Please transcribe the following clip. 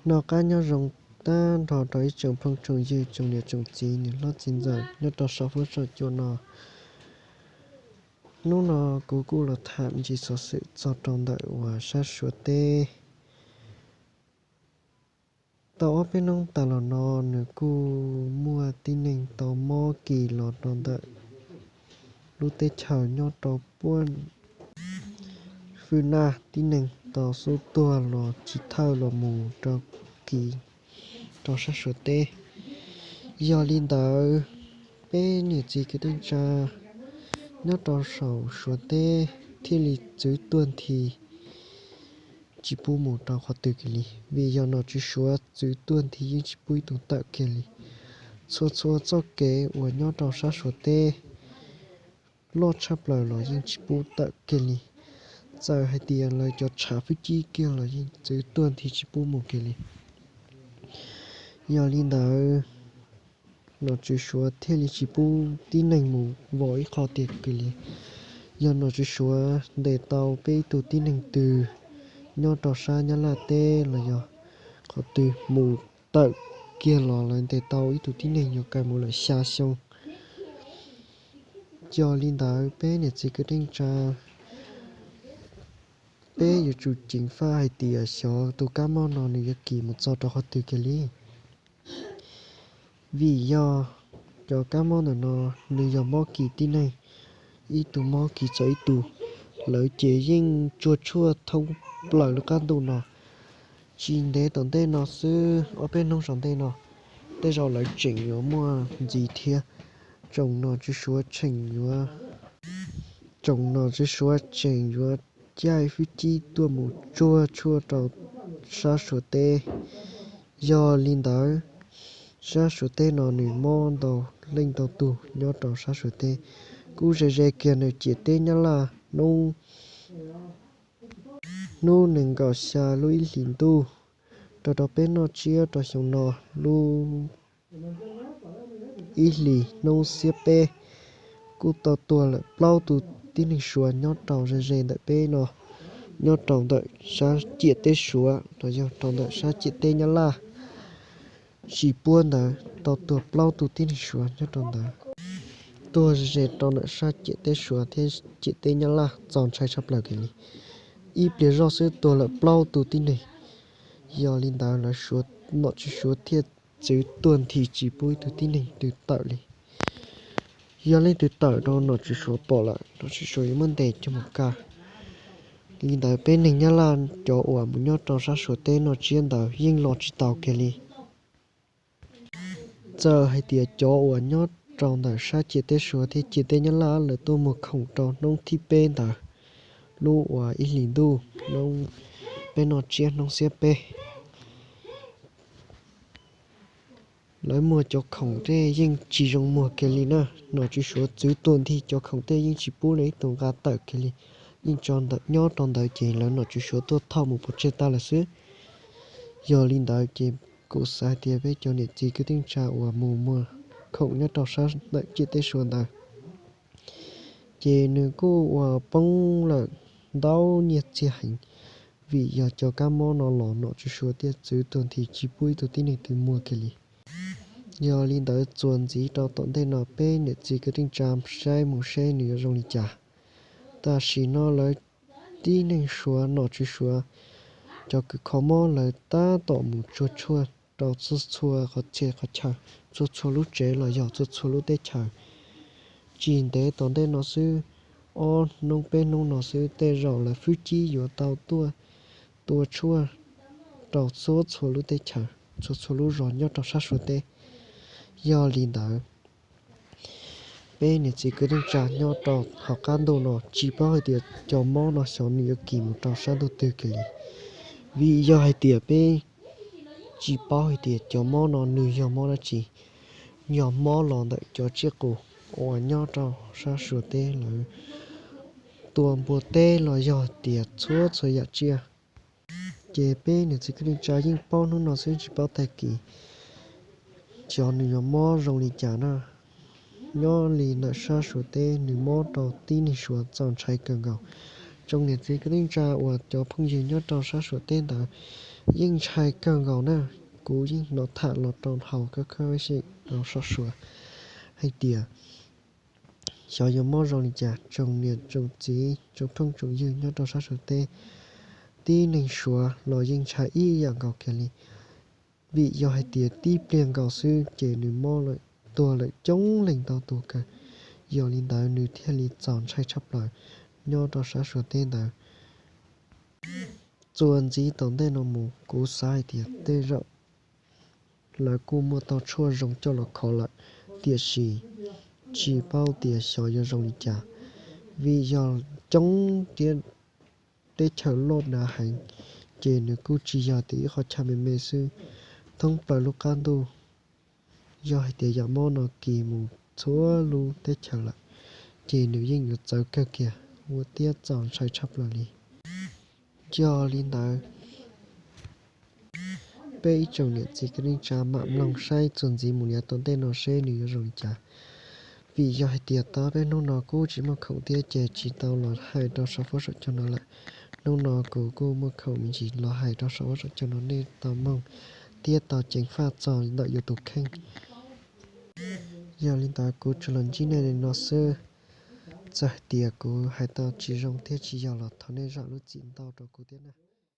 Noj qab nyob zoo tag nrho rau ib tsoom phooj tsoom ywg, tsoom niam tsoom txiv, niam hlob txiv ntxawm nyob rau saum huab saum cua no. Hnub no kuv kuj los tham ntsis xov xwm txog rau ntawm uas sab Suav teb. Tau ob peb hnub tas los no nws kuj muaj tib neeg tau mob kis los rau ntawm lub teb chaws nyob rau puab Fwj Naj, tib neeg tau xub tuag los tsis thawj los mus rau kis rau sab Suav teb. Yog li ntawd, peb niam txiv kwv tij neej tsa nyob rau saum Suav teb thiaj li txwv tuag nthi, tsis pub mus rau qhov twg kiag li, vim yog nom tswv Suav txwv tuag nthi yeej tsis pub ib tug tawm kiag li. Txhua txhua txoj kev uas nyob rau sab Suav teb loj tshaj plaws los yeej tsis pub tawm kiag li. Txawm hais tias lawv cov tshav fwj cib kiag los yeej txwv tuag nthi tsis pub mus kiag li. Yog li ntawd, nom tswv Suav thiaj li tsis pub tib neeg mus vau ib qho tiag kiag li. Yog nom tswv Suav ntes tau peb ib tug tib neeg twg nyob rau sab Nyab Laj teb los yog qhov twg mus tawm kiag los lawv ntes tau ib tug tib neeg yuav kaw mus lawm xya xyoo. Yog li ntawd, peb niam txiv kwv tij neej tsa, peb yuav tsum ceev faj hais tias xyov tus kab mob no nws yuav kis mus txog rau qhov twg kiag li. Vim yog cov kab mob ntawm no nws yog mob kis tib neeg, ib tug mob kis txog ib tug, lawv ces yeej tsuag tshuaj thoob plaws lub qab ntuj no. Tsis ntev tom ntej no xwb, ob peb hnub tom ntej no, tej zaum lawv tseem yuav muaj ntxiv thiab. Tsoom nom tswv Suav tseem yuav, tsoom nom tswv Suav tseem yuav caij fwj cib tuaj mus tsuag tshuaj rau sab Suav teb. Yog li ntawd, sab Suav teb no nws mob ntau leej ntau tug nyob rau sab Suav teb. Kuj ze ze kiag nws ciam teb Nyab Laj hnub, hnub nees nkaum xya lub ib hlis ntuj, rau rau peb noj tsiab rau xyoo no lub ib hlis hnub xiab peb, kuj tau tuag lawm plaub tus tib neeg Suav nyob rau ze ze ntawm peb no, nyob rau ntawm sab ciam teb Suav los yog rau ntawm sab ciam teb Nyab Laj. Tsis puab ntawd tau tuag plaub tus tib neeg Suav nyob rau ntawd, tuag ze ze rau ntawm sab ciam teb Suav thiab ciam teb Nyab Laj txaus ntshai tshaj plaws kiag li. Ib pliag zoj xwb tuag lawm plaub tus tib neeg. Yog li ntawd lawv Suav, nom tswv Suav thiaj txwv tuag nthi tsis pub ib tug tib neeg twg tawm li. Yog leej twg tawm rau nom tswv Suav pom lawm, nom tswv Suav yuav muab ntes coj mus kaw. Li ntawd peb neeg Nyab Laj cov uas mus nyob rau sab Suav teb noj tsiab ntawd yeej los tsis tau kiag li. Txawm hais tias cov uas nyob rau ntawm sab ciam teb Suav thiab ciam teb Nyab Laj lawv tuaj muag khoom rau hnub thib peb ntawd, lub uas ib hlis ntuj, peb noj tsiab hnub xiab peb, lawv muag cov khoom tej yeej tsis zoo muag kiag li na. Nom tswv Suav txwv tuag nthi cov khoom tej yeej tsis pub lawv ib tug nqa tawm kiag li, yeej tso nyob rau ntawd ces lawv nom tswv Suav tuaj thauj mus pov tseg tag lawm xwb. Yog li ntawd ces kuv xav hais tias peb cov niam txiv kwv tij neej tsa uas mus muag khoom nyob rau sab ntawm ciam teb Suav ntawd, ces nws kuj uas poob lawm ntau nyiaj txiag heev, vim yog cov kab mob no los nom tswv Suav thiaj txwv tuag nthi tsis pub ib tug tib neeg twg muag kiag li. Yog li ntawd txuas ntxiv rau tom ntej no peb niam txiv kwv tij neej tsa saib mus seb nws yuav zoo li cas. Tam sim no lawv tib neeg Suav, nom tswv Suav, cov kws kho mob lawv tab tom mus tsuag tshuaj rau txhua txhua qhov txhia qhov chaw, txhua txhua lub tsev los yog txhua txhua lub teb chaws. Tsis ntev tom ntej no xwb, ob hnub peb hnub no xwb tej zaum lawv fwb cib yuav tau tuaj tua tshuaj rau txhua txhua lub teb chaws, txhua txhua lub zos nyob rau sab Suav teb. Yog li ntawd, peb niam txiv kwv tij neej tsa nyob rau hauv qab ntuj no tsis paub hais tias cov mob no xyov nws yuav kis mus rau sab ntuj twg kiag li. Vim yog hais tias peb tsis paub hais tias cov mob no nws yog mob dab tsi, yog mob los ntawm cov tsiaj qus uas nyob rau sab Suav teb lawv tua npua teb los yog tias txhua txhua yam tsiaj. Ces peb niam txiv kwv tij neej tsa yeej paub hnub no xwb tsis paub tag kis xyov nws yuav mob zoo li cas na. Nyob li ntawm sab Suav teb nws mob rau tib neeg Suav txaus ntshai kawg nkaus. Tsoom niam txiv kwv tij neej tsa uas cov phooj ywg nyob rau sab Suav teb ntawd, Yeej ntshai kawg nkaus na. Kuv yeej hnov tham los rau hauv kab khab xeem rau sab Suav hais tias xyov yuav mob zoo li cas. Tsoom niam tsoom txiv tsoom phooj tsoom ywg nyob rau sab Suav teb, tib neeg Suav los yeej ntshai ib yam nkaus kiag li. Vim yog hais tias tib pliag nkaus xwb ces nws mob lawm, tuag lawm coob leej ntau tus kawg. Yog li ntawd nws thiaj li txaus ntshai tshaj plaws nyob rau sab Suav teb ntawd. Txuas ntxiv tom ntej no mus kuv xav hais tias tej zaum lawv kuj muaj tau tshuaj zoo coj los kho lawm, tiam sis tsis paub tias xyov yuav zoo li cas, vim yog coob thiab teb chaws loj dav heev, ces nws kuj tsis yog tias ib qhov chaw me me xwb, thoob plaws lub qab ntuj. Yog hais tias yam mob no kis mus txhua lub teb chaws lawm, ces nws yeej yuav txawv kawg kiag ua tiab txaus ntshai tshaj plaws li. Yog li ntawd, peb ib tsoom niam txiv kwv tij neej tsa mam mloog saib txuas ntxiv mus yav tom ntej no seb nws yuav zoo li cas. Vim yog hais tias tau peb hnub no kuj tsis muaj khoom thiab ces tsis tau los hais rau saum fuab saum cua no lawm. Hnub no kuv kuj muaj khoom me ntsis los hais rau saum fuab saum cua no nej tau mloog thiab tau ceev faj txog ntawm yus tus kheej. Yog li ntawd kuv tsuas los ntsib nej li no xwb. Txawm hais tias kuv hais tau tsis zoo thiab tsis yog los thov nej zam lub txim ntau rau kuv thiab na.